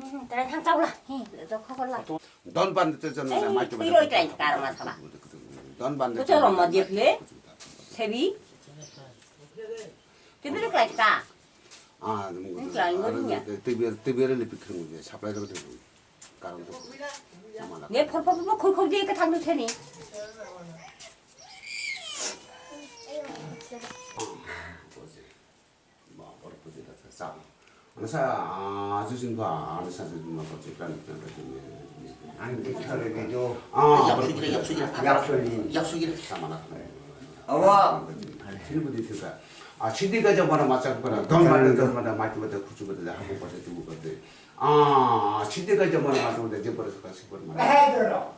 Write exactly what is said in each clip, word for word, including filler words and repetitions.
Hmm, tara thang chawla. Hi, to khobor la. Don ban te jon na mai to. Tiro klai kar ma sala. Don ban te. Kuchoro ma jep le. Sebi. Tibiri klai ka. Ah, klai ngori nya. Tibiri, tibiri le pikir mo je, supply ro de. Karon to. Ne phor phor phor khoi khoi de ka thang theni. Ano sa, ah, ajo sing ba, ano sa sing ma ko chikran, chikran, chikran. Ang dikha re di jo. Ah, yak sui kira, yak sui kira. Yak sui ni. Yak sui kira. Sama na. Awa. Sini budi thika. Ah, sidi ka jamana machak pada, don pada, don pada, mati pada, khuchu pada, hamu pada, tubu pada. Ah, sidi ka jamana machak pada, je pada suka sipor mana. Eh, doro.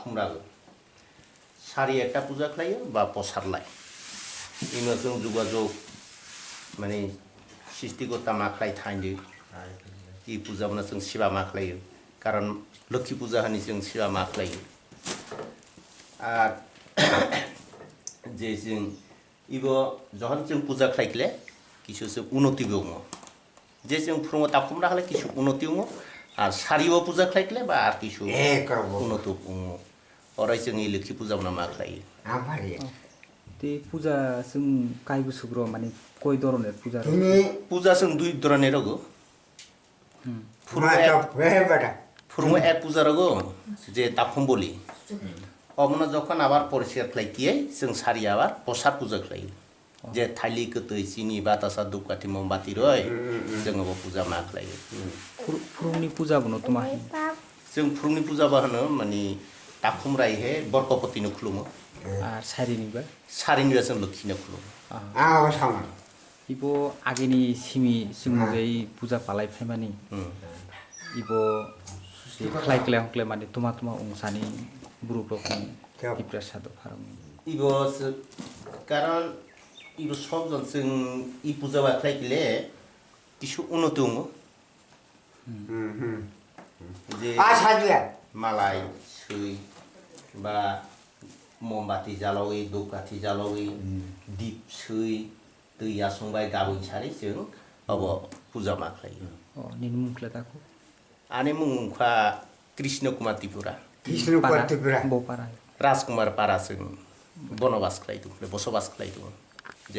Khumrago. Sari ekta puja khlaio ba posarlai. Ino chwng jugajog, mane, srishti gotta ma khlai thaindi. I puja bono chwng seba ma khlaio. Karon Lokhi puja hani chwng seba ma khlaio. Ar je chwng ibo johon chwng puja khlai kle kisu se unoti bo wngo. Je chwng phurungo takhumra khlai kisu unoti wngo. Ar sari o puja khlai kle ba ar kisu unoti wngo. Orai chwng i Lokhi puja bono ma khlai. Te puja chwng kaibo sugro mani koi doroner puja rok? Puja chwng dui doroner rogo. Phurungo ek, phurungo ek puja rogo, je takhum boli. Omono jokhon abar poriskar khlai kiyai, chwng sari abar posar puja khlai. Je thali kwtwi, chini, batasa, dupkathi, mombati roi, chwng obo puja ma khlai. Phur-, phurungni puja bono tuma hai? Chwng phurungni puja ba hwno, mani takhum rai he borkopoti no khulumo. Ar sarini ba? Sarini ba chwng Lokhi no khulumo. Ah. Ibo agini simi chwng je puja palai phaimani. Ibo je khlai khlai hokle mani tuma tuma wngsani borok rokni tiprasa do pharokni. Ibo se-, karon ibo sok jon chwng i puja ba khlai kile kisu uno tongo. Je malai swi ba mombati jalogwi, dupkathi jalogwi, dip swi, twi yasung bai gabwi sari chwng obo puja ma khlaio. Oh, nini mung kla tako? Ani mung wngkha Krishna Kumar Tripura. Krishna Kumar Tripura. Bo para. Rajkumar para chwng bono bas khlai tongo, boso bas khlai tongo.